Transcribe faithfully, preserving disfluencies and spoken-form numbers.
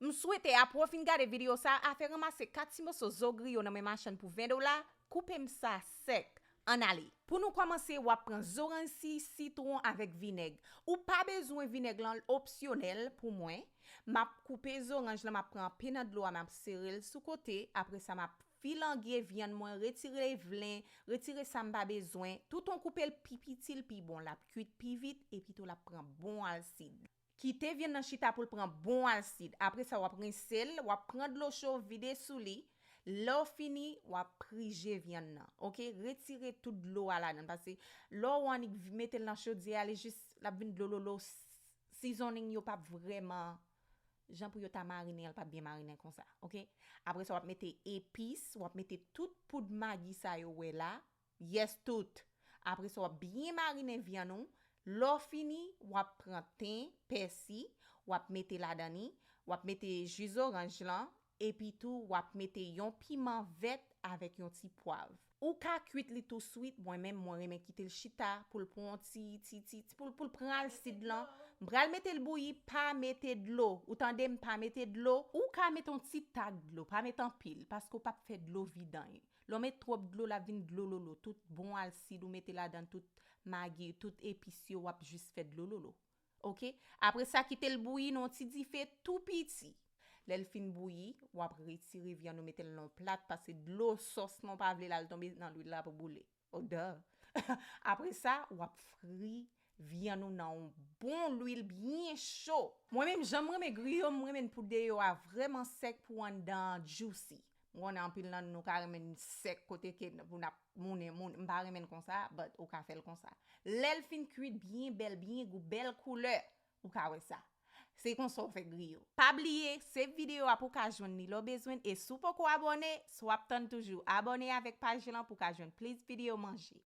M swete apre w fin gade videyo sa, afè ranmase kat ti moso zo griyo nan men machann pou ven dola, koupe m sa sèk. Ann ale. Pou nou kòmanse, w ap pran zoranj si, sitwon avèk vinèg. Ou pa bezwen vinèg lan, l opsyonèl pou mwen. M ap koupe zoranj lan, m ap pran anpe nan dlo a, m ap sere l sou kote. Apre sa, m ap filangye vyann mwen, retire vlen, retire sa m pa bezwen. Toutan w koupe l pi piti, l pi bon. L ap kuit pi vit, epi tou l ap pran bon alsid. Kite vyann nan chita pou l pran bon alsid. Apre sa, w ap rense l, w ap pran dlo cho, vide sou li. Lè w fini, w ap prije vyann nan. Oke? Retire tout dlo a ladan l. Paske lè w annik mete l nan chodyè a, li jis, l ap vin dlololo. Seasoning yo p ap vrèman jan pou yo ta marinen an, l p ap byen marinen konsa. Oke? Apre sa, w ap mete epis, w ap mete tout poud magi sa yo wè la. Yes, tout. Apre sa, w ap byen marinen vyann ou. Lè w fini, w ap pran ten, pèsi, w ap mete ladan li, w ap mete ji zoranj lan, epi tou w ap mete yon piman vèt avèk yon ti pwav. Ou ka kuit li touswit, mwen menm mwen renmen kite l chita pou l pran yon ti, ti, ti, ti pou l, pou l pran alsid lan. M pral mete l bouyi, pa mete dlo. Ou tande m, pa mete dlo. Ou ka mete yon ti tak dlo, pa mete anpil, paske w p ap fè dlo vidanj. Lè w met twòp dlo, l ap vin dlololo. Tout bon alsid ou mete ladan, tout magi, tout epis yo, w ap jis fè dlololo. Oke? Apre sa, kite l bouyi nan yon ti dife tou piti. Lè l fin bouyi, w ap retire vyann ou mete l nan yon plat, paske dlo sòs lan w pa vle l al tonbe nan lwil la pou boule. Oh, duh. Apre sa, w ap fri vyann ou nan yon bon lwil byen cho. Mwen menm, jan m renmen griyo, m renmen pou deyò a vrèman sèk, pou anndan an juicy. M konnen anpil nan nou ka renmen sèk kote ke pou n ap mounen, moun, m pa renmen l konsa, but ou ka fè l konsa. Lè l fin kuit byen bèl, byen gou, bèl koulè, ou ka wè sa. Se konsa w fè griyo. Pa bliye, save videyo a pou w ka jwenn li lè w bezwen l, e si w poko abòne, sa w ap tann toujou. Abòne avèk paj lan pou w ka jwenn plis videyo manje.